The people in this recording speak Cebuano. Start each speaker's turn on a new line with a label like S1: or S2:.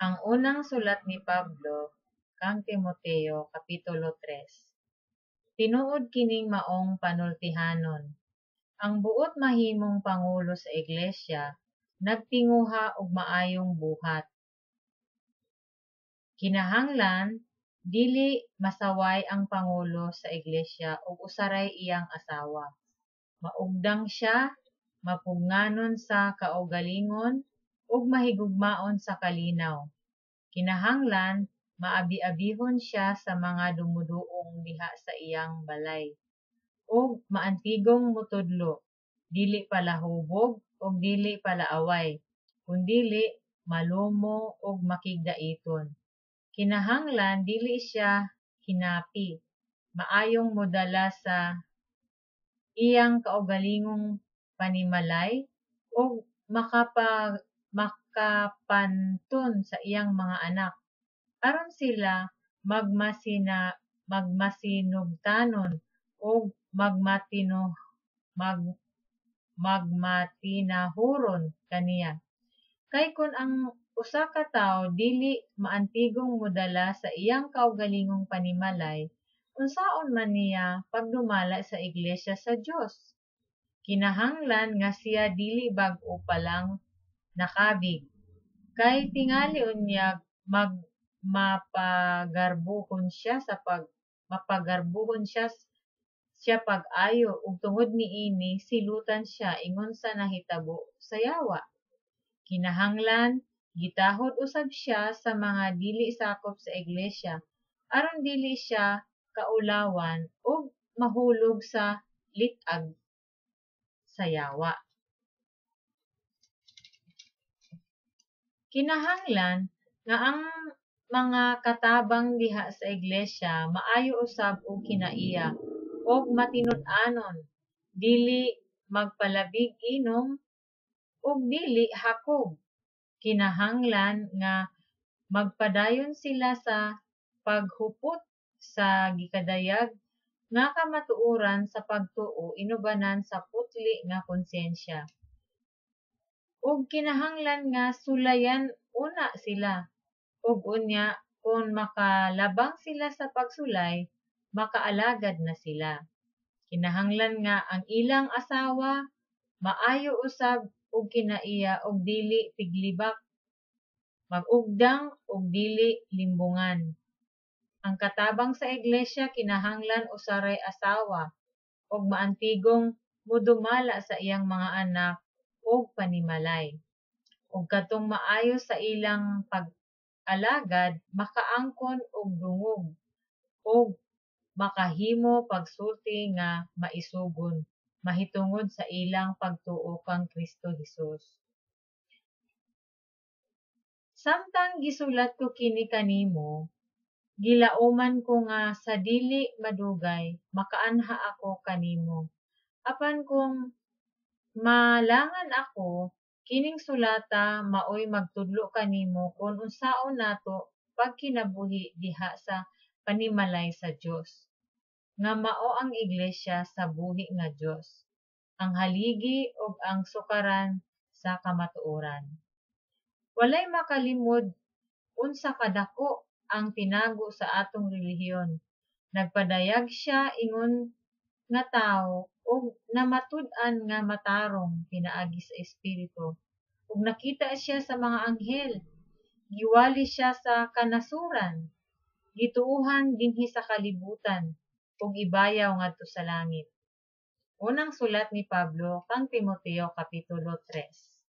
S1: Ang unang sulat ni Pablo kang Timoteo kapitulo 3. Tinuod kining maong panultihanon. Ang buot mahimong pangulo sa iglesia nagtinguha og maayong buhat. Kinahanglan dili masaway ang pangulo sa iglesia ug usaray iyang asawa. Maugdang siya, mapugnganon sa kaugalingon, ug mahigugmaon sa kalinaw. Kinahanglan maabiabihon siya sa mga dumuduong diha sa iyang balay, ug maantigong motudlo, dili palahubog ug dili palaaway, kundili malumo ug makigdaiton. Kinahanglan dili siya hinapi, maayong modala sa iyang kaugalingong panimalay, ug makapanton sa iyang mga anak, aron sila magmasinugtanon ug magmatinahuron kaniya. Kay kon ang usa ka tawo dili maantigong modala sa iyang kaugalingong panimalay, unsaon man niya pagdumala sa iglesia sa Dios? Kinahanglan nga siya dili bag-o pa lang nakabig, kay tingali unyag mapagarbohon siya pag-ayo ug tungod niini silutan siya ingon sa nahitabo sa yawa. Kinahanglan gitahod usab siya sa mga dili sakop sa iglesia, aron dili siya kaulawan ug mahulog sa lit-ag sa yawa. Kinahanglan nga ang mga katabang diha sa iglesia maayo usab og kinaiya ug matinud-anon, dili magpalabig inom, ug dili hakog. Kinahanglan nga magpadayon sila sa paghupot sa gikadayag nga kamatuoran sa pagtuo inubanan sa putli nga konsensya. Ug kinahanglan nga sulayan una sila, ug unya kon makalabang sila sa pagsulay, makaalagad na sila. Kinahanglan nga ang ilang asawa maayo usab og kinaiya ug dili tiglibak, mag-ugdang ug dili limbungan. Ang katabang sa iglesia kinahanglan usaray asawa ug maantigong modumala sa iyang mga anak ug panimalay. Ug katong maayo sa ilang pag-alagad makaangkon og dungog ug makahimo pagsulti nga maisugon mahitungod sa ilang pagtuo kang Kristo Hesus. Samtang gisulat ko kini kanimo, gilauman ko nga sa dili madugay makaanha ako kanimo. Apan kung malangan ako, kining sulata maoy magtudlo kanimo kon unsaon nato pagkinabuhi diha sa panimalay sa Dios, nga mao ang iglesia sa buhi nga Dios, ang haligi ug ang sukaran sa kamatuoran. Walay makalimod unsa kadako ang tinago sa atong relihiyon. Nagpadayag siya ingon nga tawo ug namatud-an nga matarong pinaagi sa Espiritu, ug nakita siya sa mga anghel. Giwali siya sa kanasuran, gituohan dinhi sa kalibutan, ug ibayaw ngadto sa langit. Unang sulat ni Pablo kang Timoteo kapitulo 3.